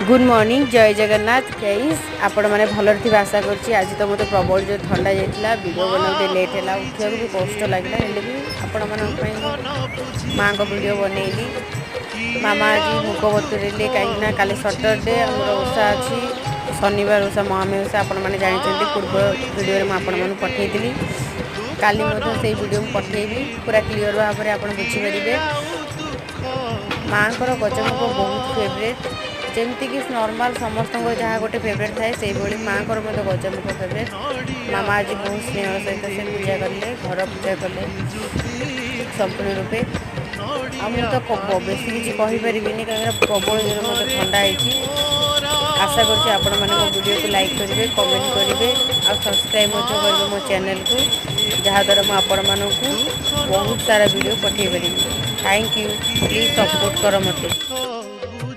Good morning, ଜୟ Jagannath guys. ଆପଣମାନେ ଭଲରେ ଥିବେ ଆଶା କରୁଛି। ଆଜି ତ ମୋତେ ପ୍ରବଳ ଜୋର ଥଣ୍ଡା ଯାଇଥିଲା। ଭିଡ଼ିଓ ବନାଇବାକୁ ଟିକେ ଲେଟ୍ ହେଲା, ଉଠିବାକୁ ବି କଷ୍ଟ ଲାଗିଲା। ହେଲେ ବି ଆପଣମାନଙ୍କ ପାଇଁ ମୁଁ ମାଆଙ୍କ ଭିଡ଼ିଓ ବନେଇଲି। ମାମା ଆଜି ମୁଗ ବତୁରେଇଲେ, କାହିଁକିନା କାଲି ସଟରଡେ, ଆମର ଓଷା ଅଛି। ଶନିବାର ଓଷା, ମହାମାୟୀ ଓଷା, ଆପଣମାନେ ଜାଣିଛନ୍ତି। ପୂର୍ବ ଭିଡ଼ିଓରେ ମୁଁ ଆପଣମାନଙ୍କୁ ପଠାଇଥିଲି। କାଲି ମଧ୍ୟ ସେଇ ଭିଡ଼ିଓ ମୁଁ ପଠାଇବି, ପୁରା କ୍ଲିଅର୍ ଭାବରେ ଆପଣ ବୁଝିପାରିବେ। ମାଆଙ୍କର ଗଜମୁଗ ବହୁତ ଫେଭରେଟ୍। ଯେମିତିକି ନର୍ମାଲ୍ ସମସ୍ତଙ୍କର ଯାହା ଗୋଟେ ଫେଭରେଟ୍ ଥାଏ, ସେଇଭଳି ମାଆଙ୍କର ମଧ୍ୟ ଗଜମୁଗ ଫେଭରେଟ୍। ମାମା ଆଜି ବହୁତ ସ୍ନେହ ସହିତ ସେ ପୂଜା କଲେ, ଘର ପୂଜା କଲେ ସମ୍ପୂର୍ଣ୍ଣ ରୂପେ। ଆଉ ମୁଁ ତ ବେଶୀ କିଛି କହିପାରିବିନି, କାହିଁକିନା ପ୍ରବଳ ଜୋର ମୋତେ ଥଣ୍ଡା ହେଇଛି। ଆଶା କରୁଛି ଆପଣମାନେ ମୋ ଭିଡ଼ିଓକୁ ଲାଇକ୍ କରିବେ, କମେଣ୍ଟ କରିବେ ଆଉ ସବସ୍କ୍ରାଇବ୍ ମଧ୍ୟ କରିବେ ମୋ ଚ୍ୟାନେଲକୁ, ଯାହାଦ୍ୱାରା ମୁଁ ଆପଣମାନଙ୍କୁ ବହୁତ ସାରା ଭିଡ଼ିଓ ପଠାଇ ପାରିବି। Thank you. Please support କର ମୋତେ।